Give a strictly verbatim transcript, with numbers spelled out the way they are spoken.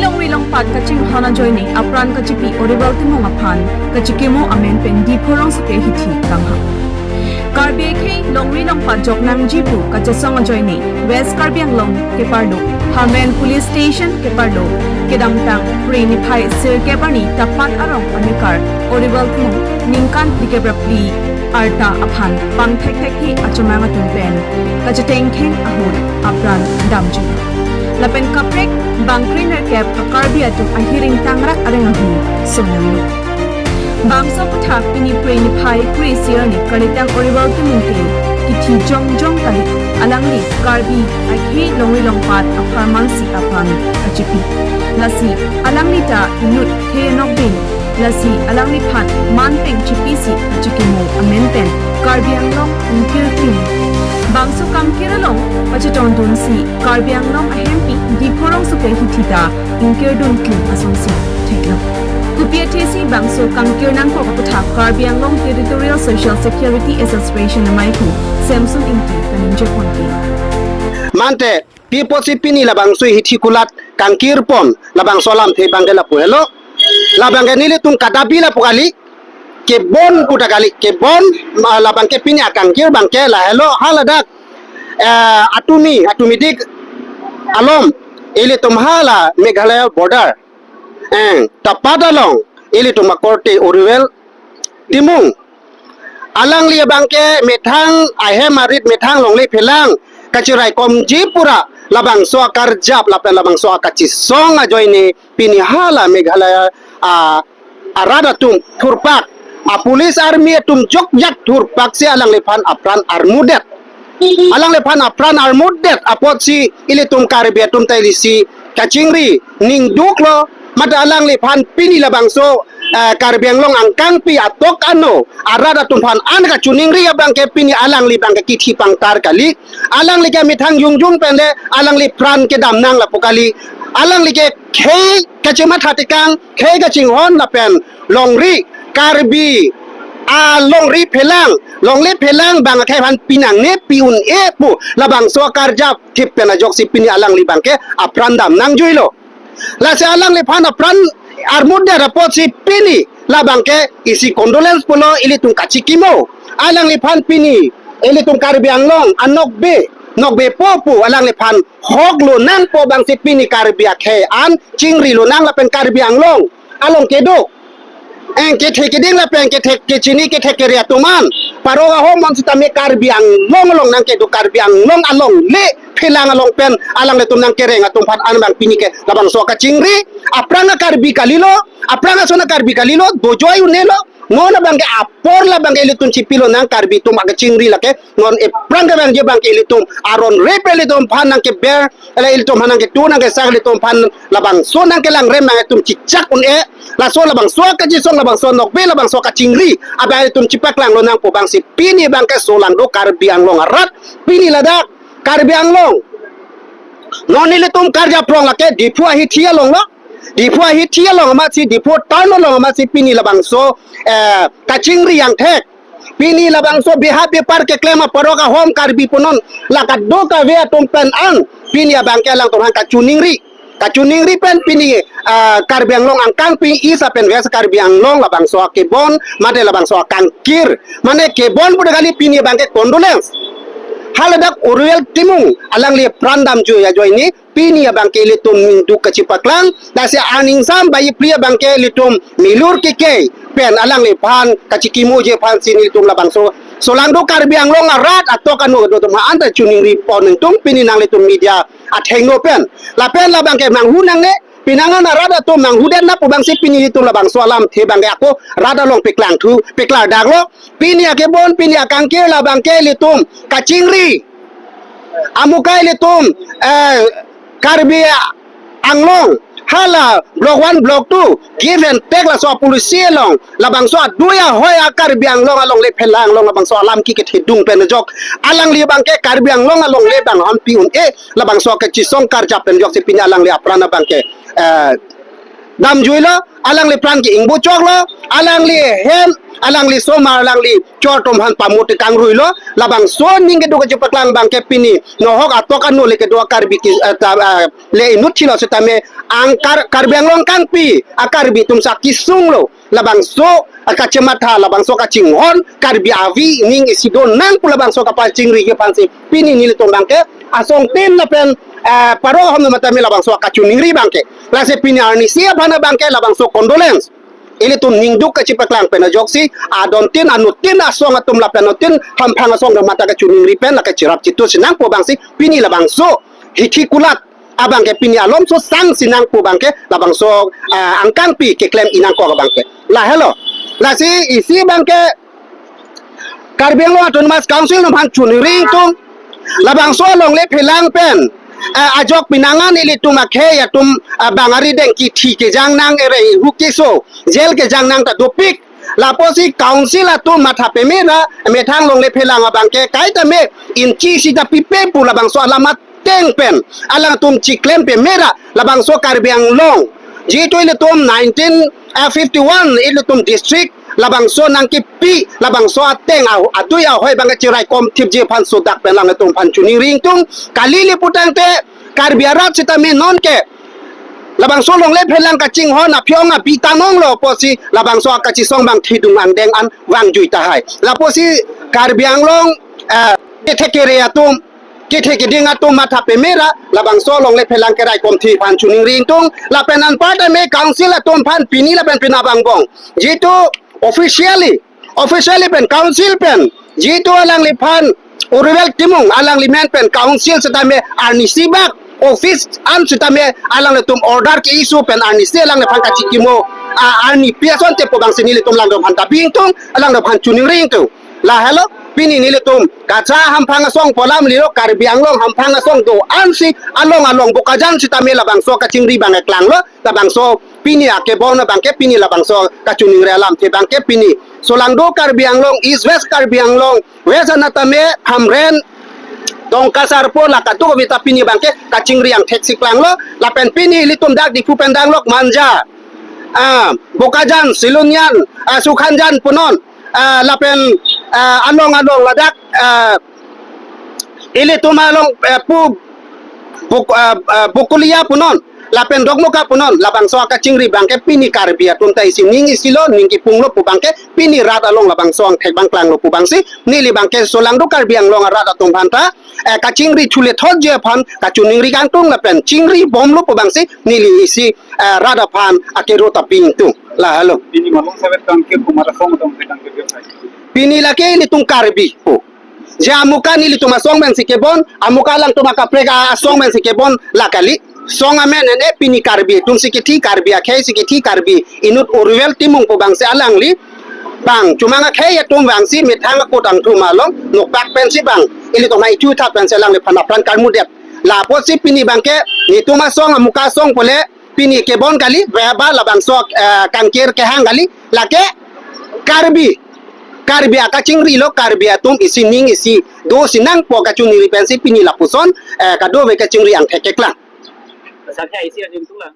Longri longpat kachinghon ajoine apran kachipi Oriwal Timung aphan kachikimo amen pen Diphu rongsoke hithi kanghang. Karbi akhei longri longpat joknangji pu kachesong ajoine West Karbi Anglong keparlo, Hamren Police Station keparlo, kedamtang Phre niphai sirkep arni tapat arong amekar Oriwal Timung ningkan phlikep ra phli arta aphan pangthekthekthe achomang atum pen kachetengkheng ahut apran damjui. Lapen kaprek bangkre nerkep a-Karbi atum ahiring tangrak areng ahu sonanglo. Bangso aputhak pini Phre niphai kre-isi arni kalitang Oriwal Timung ke kithi jongjong kali, alangli Karbi akhei longri longpat apharmansi aphan kachipi. Lasi alangli ta inut khei anokbe, lasi alangliphan man pen chipisi kachikimo amen pen Karbi Anglong ingkir klim. Bangso kangkir along pachetongdunsi Karbi Anglong ahempi Diphu rongsoke hithi ta ingkirdun klim asonsi theklong. Kopi athesi bangso kangkir nangkok aputhak Karbi Anglong Territorial Social Security Association amaiphu Samson Ingti kaningjepon ke. Mante, pi apotsi pini labangso hithi kulat kangkirpon labangso alamthe abangke lapu helo. Labangke nelitum kadapi lapu kali, kebon puta kali, kebon, ma, labangke pini akangkir abangke lahelo, haladak, eh, Atumi, Atumidik along, ilitum hala Meghalaya border, eh, tapat along, ilitum akorte Oriwal Timung. Alangli abangke methang ahem arit, methang longle phelang kachiraikomji pura labangso akarjap lapen labangso akachisong ajoine pini hala Meghalaya, ah, arat atum thurpak, a-police army atum jokjak thurpaksi alangliphan apran armudet. Alangliphan apran armudet apotsi ilitum Karbi atum ta ilisi kachingri, ningduklo, mate alangliphan pini labangso, eh, Karbi Anglong angkangpi atok ano arat atum aphan an kachiningri abangke pini alangli abangke kithi pangtar kali. Alangli ke methang jongjong pen le alangli pran kedam nang lapu kali. Alangli ke khei kachematha tekang, khei kachinghon lapen longri Karbi alongri phelang, longle phelang abang akhei aphan pinangne pi un-e pu labangso akarjap thip pen ajoksi pini alangli abangke apran dam nangjuilo. Lasi alangliphan apran armudet apotsi pini labangke isi condolence pulo ilitum kachikimo. Alangliphan pini ilitum Karbi Anglong anokbe, nokbepo pu alangliphan hok lonangpo abangsi pini Karbi akhei an chingri lonang lapen Karbi Anglong along kedo, eh, kethe keding lapen kethe kechini kethe kere atum an, parok ahom an sitame Karbi Anglong along nangkedo, Karbi Anglong alongle phelang along pen alanglitum nangkereng atum aphan an abang pini ke labangso kachingri. Aphrang a-Karbi kalilo, aphrang ason a-Karbi kalilo, dojoi un-elo. Non abangke apor labangke ilitum chipi lonang Karbi atum akachingri lake. Non aphrang ke abangke, abangke ilitum aron rep ilitum aphan nangkeber, ele ilitum aphan nangketu nangkesak, ilitum aphan labangso nangkelangrem nang itum chichak un-e. Laso labangso kachisong, labangso nokbe, labangso kachingri abang ilitum chipaklang lonangpo abangsi pini abangke solangdo Karbi Anglong arat. Pini ladak Karbi Anglong, non ilitum karjap rong lake Diphu ahithi alonglo. Diphu ahithi along amatsi, Diphu town along amatsi pini labangso, eh, kachingri angthek. Pini labangso beha bepar keklem aparok ahom Karbi punon la kadokave atum pen an pini abangke alangtum aphan kachiningri. Kachiningri pen pini, ah, Karbi Anglong angkangpi East lapen West Karbi Anglong labangso akebon mate labangso akangkir, mane kebon puta kali, pini abangke condolence. Haladak Oriwal Timung alangli pran damjui ajoine pini abangke ilitum ningduk kachipaklang, lasi aning sam bayi phli abangke ilitum milur keke pen alangliphan kachikimoji aphansi nelitum labangso solangdo Karbi Anglong arat atok ano do atum aphan ta chiningripon nangtum pini nanglitum media athengno pen. Lapen labangke manghu nangne, pinangan arat atum manghudet na pu abangsi pini ilitum labangso alamthe abangke ako rat along peklangthu, peklardaklo. Pini akebon, pini akangkir labangke ilitum kachingri. Amukai ilitum, eh, Karbi Anglong hala block one, block two, give and take laso policy along, labangso adui ahoi a-Karbi Anglong alongle phelang along labangso alam kikethedung pen ajok alangli abangke Karbi Anglong alongle abang aphan pi un-e, labangso kachisong karjap pen ajoksi pini alangli apran abangke, eh, damjuilo, alangli pran ke ingbuchoklo, alangli hem, alangli somar, alangli chor atum aphan pamut kangruilo, labangso aning kedo kachepaklang abangke pini nohok atok anu le kedo a-Karbi ke, eh, ta, eh, le inut thilo setame ang Kar-, Karbi Anglong kangpi a-Karbi atum sa kesunglo, labangso akachematha, labangso kachinghon, Karbi avi ning isi do nang pu labangso kapachingri ke aphansi pini nelitum abangke asongtin lapen, eh, paro hom matame labangso kachiningri abangke. Lasi pini arnisi aphan abangke labangso condolence. Ilitum ningduk kachepaklang pen ajoksi, adontin, anutin asong atum lapen anutin hamphang asong atum mata kachiningri pen lake cherap chitu sinang pu abangsi pini labangso hithi kulat abangke pini alomso sang sinang pu abangke labangso, ah, angkangpi keklem inangkok abangke. Lahelo. Lasi isi abangke Karbi Anglong Autonomous Council atum aphan chiningri ingtung. Labangso alongle phelang pen, ah, ajok pinangan ilitum akhei atum, ah, bang arideng kithi kejang nang, ere hu keso, jail kejang nang ta dopik. Lapusi council atum matha pemera, methang longle phelang abangke kaita me inchi sita pipe pu labangso alamat teng pen alangtum chiklem pemera labangso Karbi Anglong. Jitu ilitum nineteen fifty-one ilitum district labangso nangkepi, labangso ateng a-, adui ahoi abangke chiraikom thipji aphan sodak pen alangtum aphan chiningri ingtung. Kali le putangte Karbi arat sitame nonke labangso longle phelang kachinghon aphi-ong api tanonglo pusi labangso kachisong abang thidung angdeng an vangjui tahai. Lapusi Karbi Anglong, eh, kethe kere atum, kethe keding atum matha pemera labangso longle phelang keraikom thip aphan chiningri ingtung. Lapen anparta me council atum aphan pini lapen pini abang bong, jitu officially, officially pen council pen jitu alangliphan Urivel Timung alangli men pen council sitame arnisi bak office an sitame alanglitum order ke-issue pen arnisi alangliphan kachikimo, ah, arni pi asonte pu abangsi nelitum alangtum aphan ta bi ingtung, alangtum aphan chiningri ingtung. Lahelo, pini nelitum kacha hamphang asong pu alam lilo, Karbi Anglong hamphang asong do-ansi along along Bokajan sitame labangso kachingri abang eklanglo, labangso pini akebon abangke pini labangso kachiningri alamthe abangke pini Solangdo Karbi Anglong, East West Karbi Anglong, West anatame Hamren, Dongka Sarpo la kadokave ta pini abangke kachingri angthek si klanglo, lapen pini ilitum dak Diphu pen danglok Manja, ah, Bokajan, Silonijan, ah, Sukhanjan punon, ah, lapen, ah, along along ladak, ah, ilitum along, eh, pu Buk-, ah, ah, Bokolia punon, lapen Dokmoka punon, labangso kachingri abangke pini Karbi atum ta isi ning isilo, ning kipunglo pu abangke pini rat along labangso angthek abang klanglo pu abangsi neli abangke Solangdo Karbi Anglong arat atum aphan ta, eh, kachingri chule thotji aphan kachiningri kangtung lapen chingri bomlo pu abangsi neli isi, eh, rat aphan akero ta bi ingtung. Lahelo. Pini malong sabet kangkir pu ma asong atum ke kangkir ke sai? Pini lake ilitum Karbi pu. Je amuka nelitum asong pensi kebon, amuka alangtum akaprek a-, asong pensi kebon la kali. Song amen ene pini Karbi atumsi kithi, Karbi akhei si kithi, Karbi inut Urivel Timung pu abangsi alangli bang chomang akhei atum abangsi methang akut angthum along nokpak pensi bang ilitum hai chu tha pensi alangliphan apran karmudet. Lapusi pini abangke nelitum asong amuka asong pule pini kebon kali, ba, ba labangso, eh, kangkir kehang kali, lake Karbi, Karbi akachingrilo, Karbi atum isi ning isi do sinang pu kachiningri pensi pini lapuson, eh, kadokave kachingri angthek keklang. Sakhya isi ajung tulang.